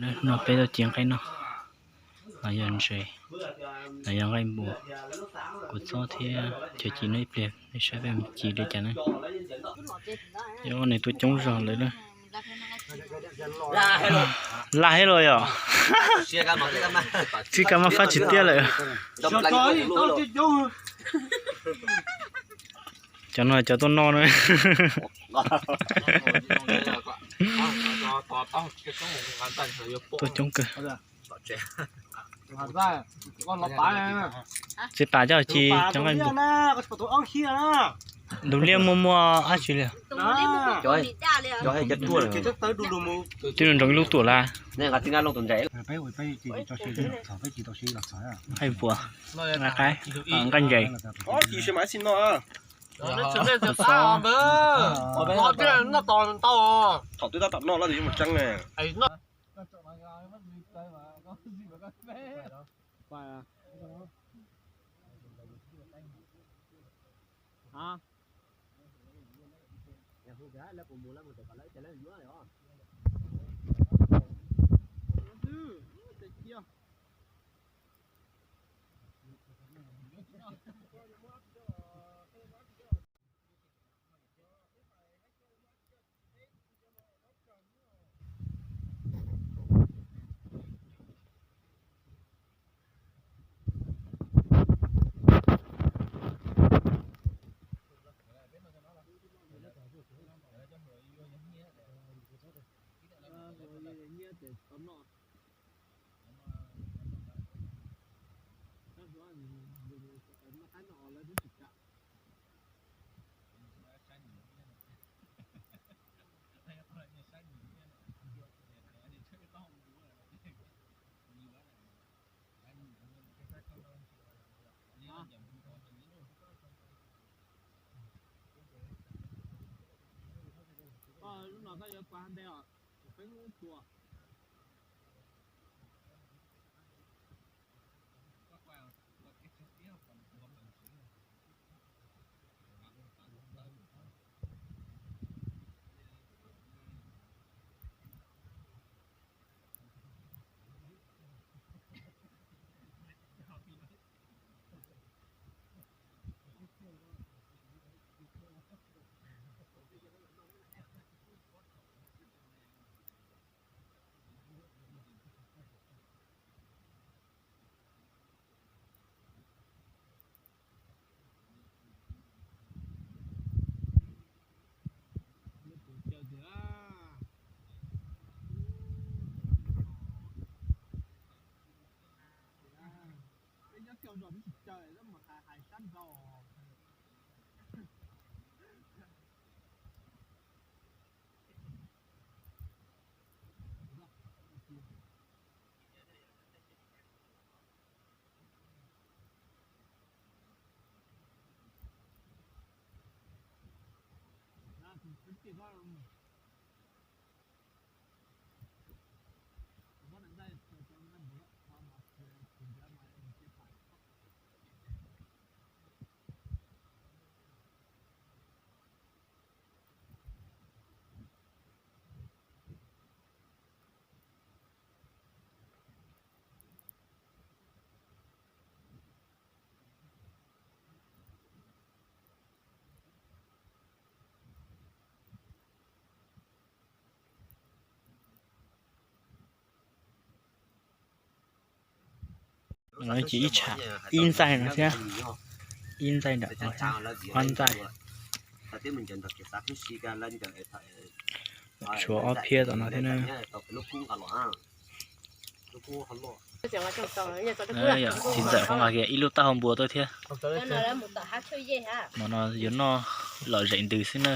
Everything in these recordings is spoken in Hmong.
No peb tuaj ci nqaij noj, no yog ntses, no yog nqaij npua. Kuv txob thiab cov ci no ib pliag nej saib peb ci li cas na. Nws tuaj coob zog lawm na. Laj thiab los yom. Tsis kav mas fab tsis tiaj lawm. Cov no cov tuaj noj na. Tuaj coob kawg. Txiv pas coj ci cov nqaij npua. Tus liaj muaj muaj dab tsi li? Twb nroo ib lub tuam lawm. Nqaij npua, nqaij qaib, nqaij ntses. Lub no koj yuav pab npe os, peb lub tuam. Peb nyob kiag zos peb tsis caw, mus hais hais sab nraud. Ces ib tsham, ib ntxaij no thiab, ib ntxaij ntawm no thiab, ob ntxaij. Tshuav ob phiab tom no thiab na. Txiv ntxawm qhuab nqa kiag ib lub taub hau npua tuaj thiab. Hmo no yuav noj lom zem ntws xwb na.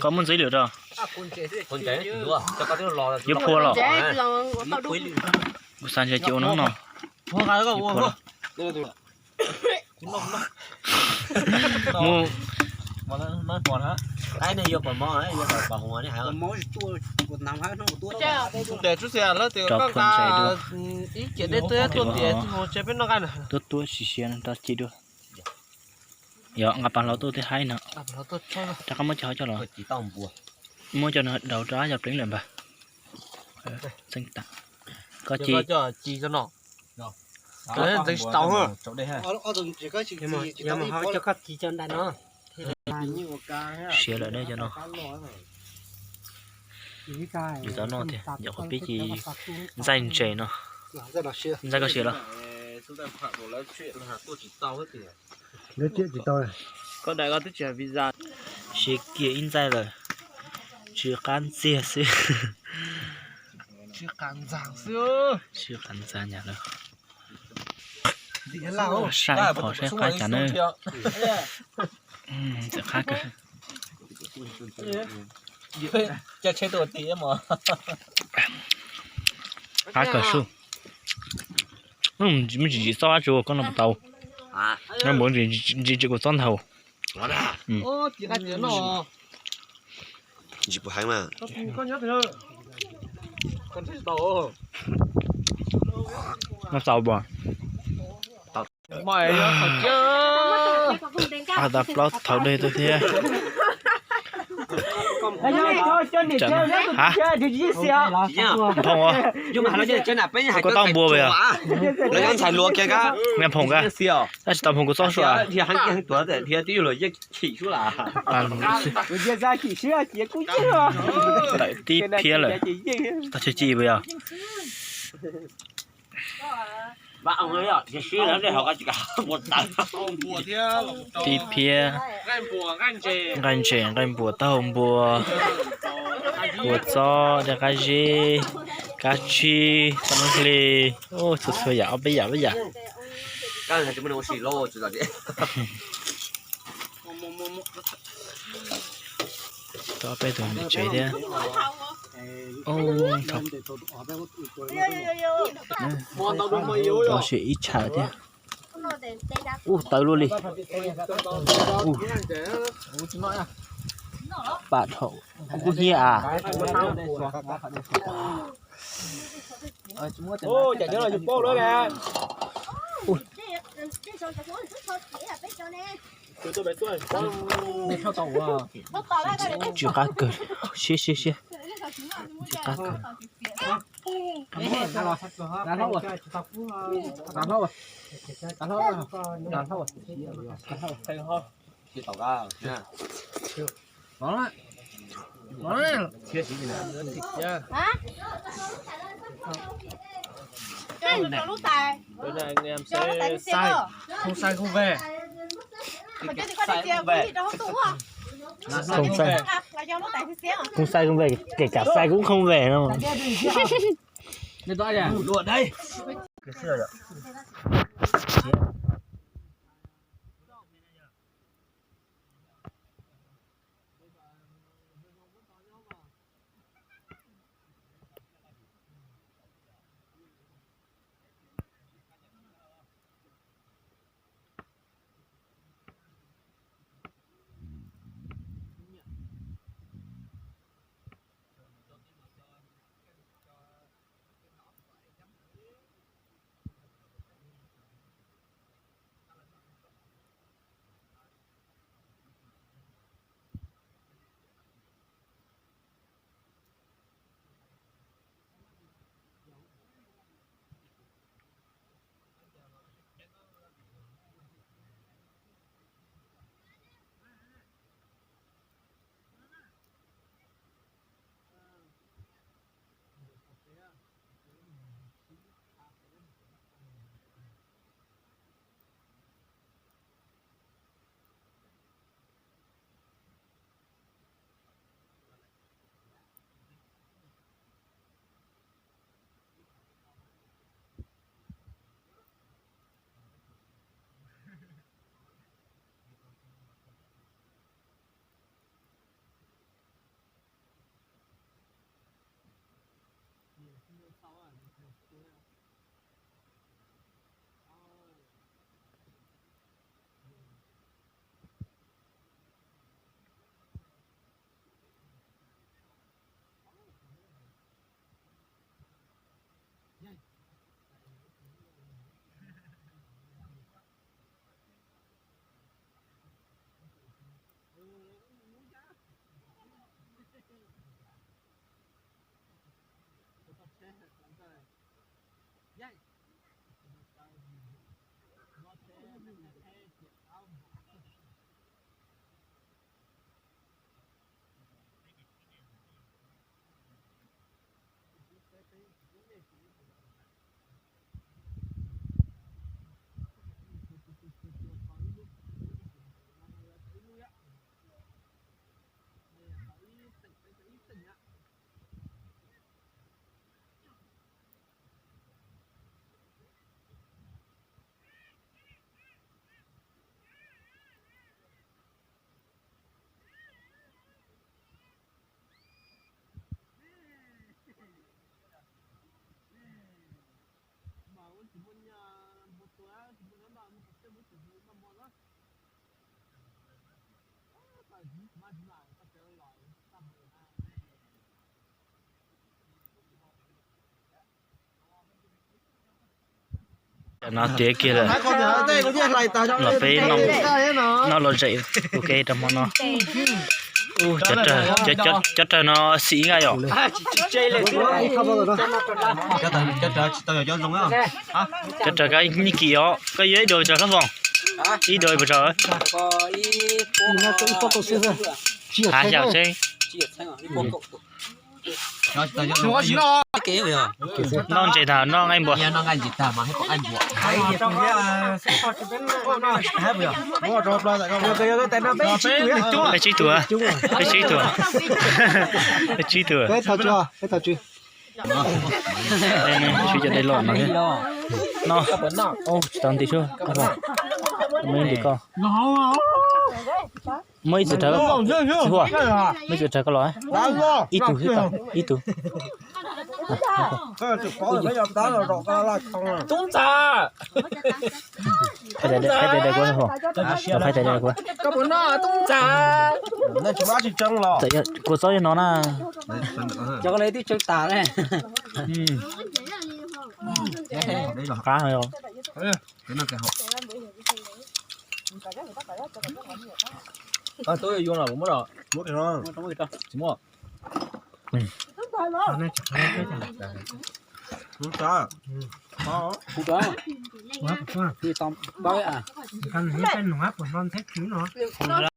Koj muaj ntxiv lwm rau? Yuav phua los? Kuv xav ntshe cia ua hnub no. Mus, rau phua ntses dua. Tuab tuab siav siav no rau ci dua. Yog nqa pas hlau tuaj thiab haib no. Rov qab muab cov hauv coj los. Muab cov no daus rau yog pleev lawm npag. Txeeb tam. Koj ci. Ntxeev tsis tau. Yog mas ho coj koj ci cov ntais no. Siav lawm ne cov no. Yus tau noj tiag, yog qhov pib ci ntxaij ntses no. Ntxaij koj siav los? Siav kiag ib ntxaij lawm, tsis qab ntxiag xwb. Tsis qab ntxiag nyam lawm. Saib qhov saib qab cas na. Txawm qab kawg. Qab kawg sub. Me ntsis tsis txob qab tsuas koj noj puas tau. Noj npaum ntsis tsis kuv txob ntag. Ntsis puas heev mas. Noj tau puas? Tau plaub thaum dej tuaj thiab. Ha, Nphoo, koj tau npua puas yog? Nphoo ka, tab sis tau Nphoo kuv txob sua. Tawm tib phiab lawm, tau chaw ci puas yog? Tib phiab, nqaij ntses, nqaij npua, taub hau npua, kua txob, dej qab zib, kab tsib, txoj hli, txhua txhua yam ob peb yam peb yam. Tau peb tus niam tsev thiab. Tau sim ib tsham thiab. Ub, tawv luaj li. Pam dhau kub hnyiab a. Tsw qab kawg, siab siab siab. Tsw qab kawg. Không sai không về. Không sai không về, kể cả sai cũng không về đâu. No tiav kiag lawm, los peb noj los zem ua ke rau hmo no. Cov rawg no xim nqa yom. Cov rawg kab nyiaj kim os, koj yuav ib dua pes tsawg hlob Foom? Ib dua pes tsawg? Hav xya txheeb. Noj ntses tag noj nqaij npua. Peb tsib tug, peb tsib tug, peb tsib tug. Sib cov dej loj no thiab. No, tsis tau nti suab, muab ib txwm rhawv, txiv huam, muab ib txwm rhawv koj los. Ib tug xwb tau, ib tug. Tub ntxawm, thaij tais dej kuv, thaij tais dej kuv. Kua txob yog no na. Cov ko twb tsoo tas ne. Qab. Tsis muaj.